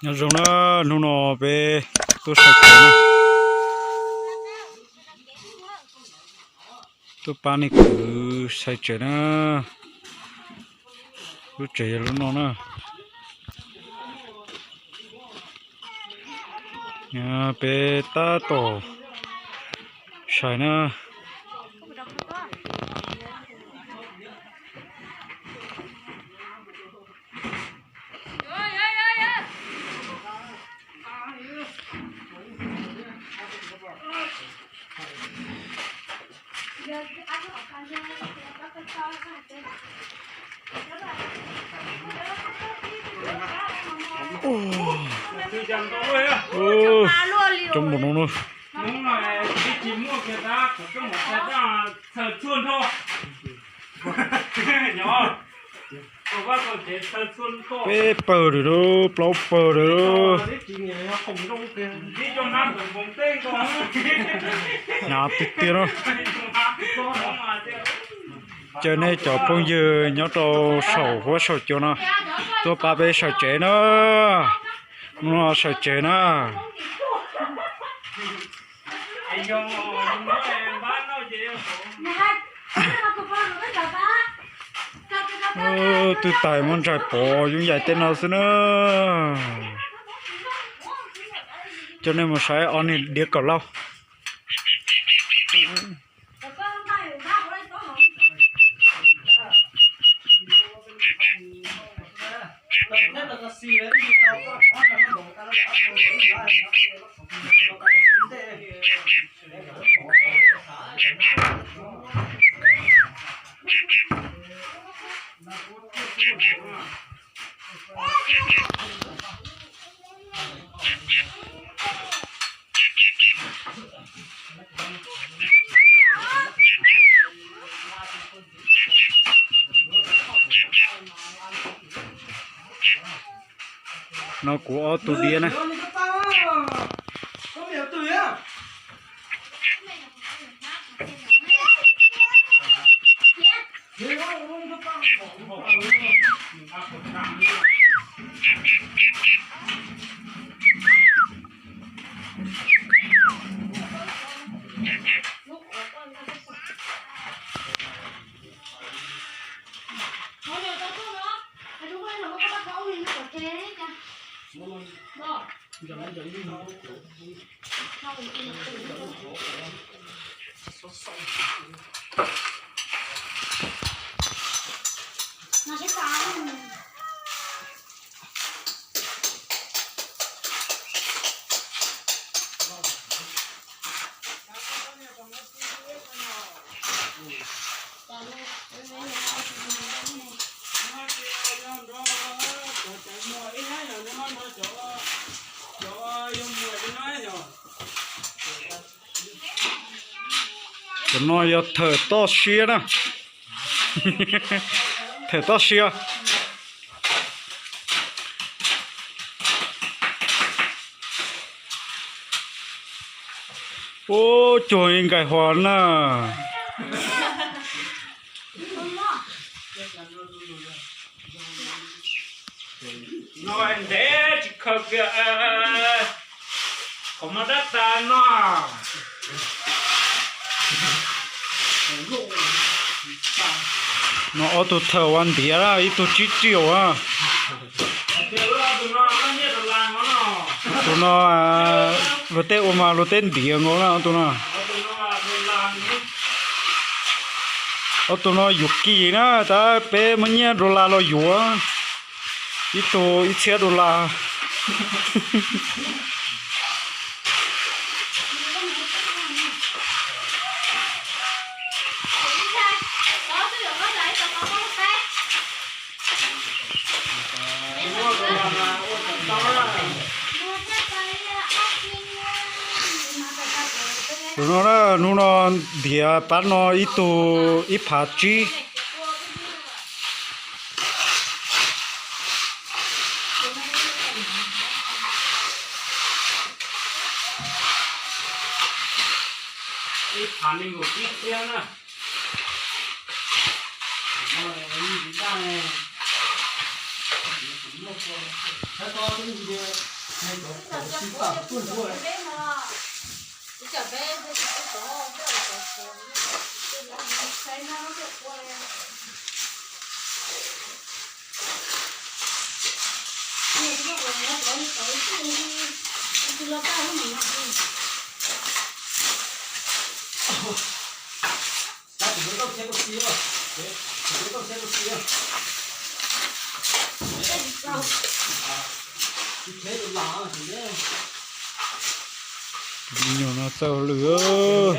Nyob zoo na, hnub no peb tuaj saib tsev na, tuaj pab nej kwv saib tsev na. Lub tsev yog lub no na. Peb tab tom saib na. Coob npaum no na. Peb pawg lawm, plaub pawg lawm. Hnyav tiag tiag no. Caw nej cov phooj ywg nyob rau saum huab saum cua no tuaj pab peb sawv tsev na. Hnub no sawv tsev na. Twb tais muab ntsaig pov yooj yim tej no xwb na. Coj nej mus saib ob niag diav kaum lauj. No kuv ob tug diav na. Cov no yog thawm toj siab na. Thawm toj siab. Ub, cuag nkais huas na. No ntev tsis khaws kiag, qhov muag dab tas no. No ob tug thawm ua ntiav, ib tug tsib riam a. Tus no luag tej ua mas luag tej ntiav nkaus na tus no. Ob tug no yuav kim na, tab peb muab nyiaj dollar los yuav, ib tug ib txhiab dollar. Tus no na, hnub no ntiav pab no ib tug ib phav tsib. Me nyuam no txawj hauj lwm.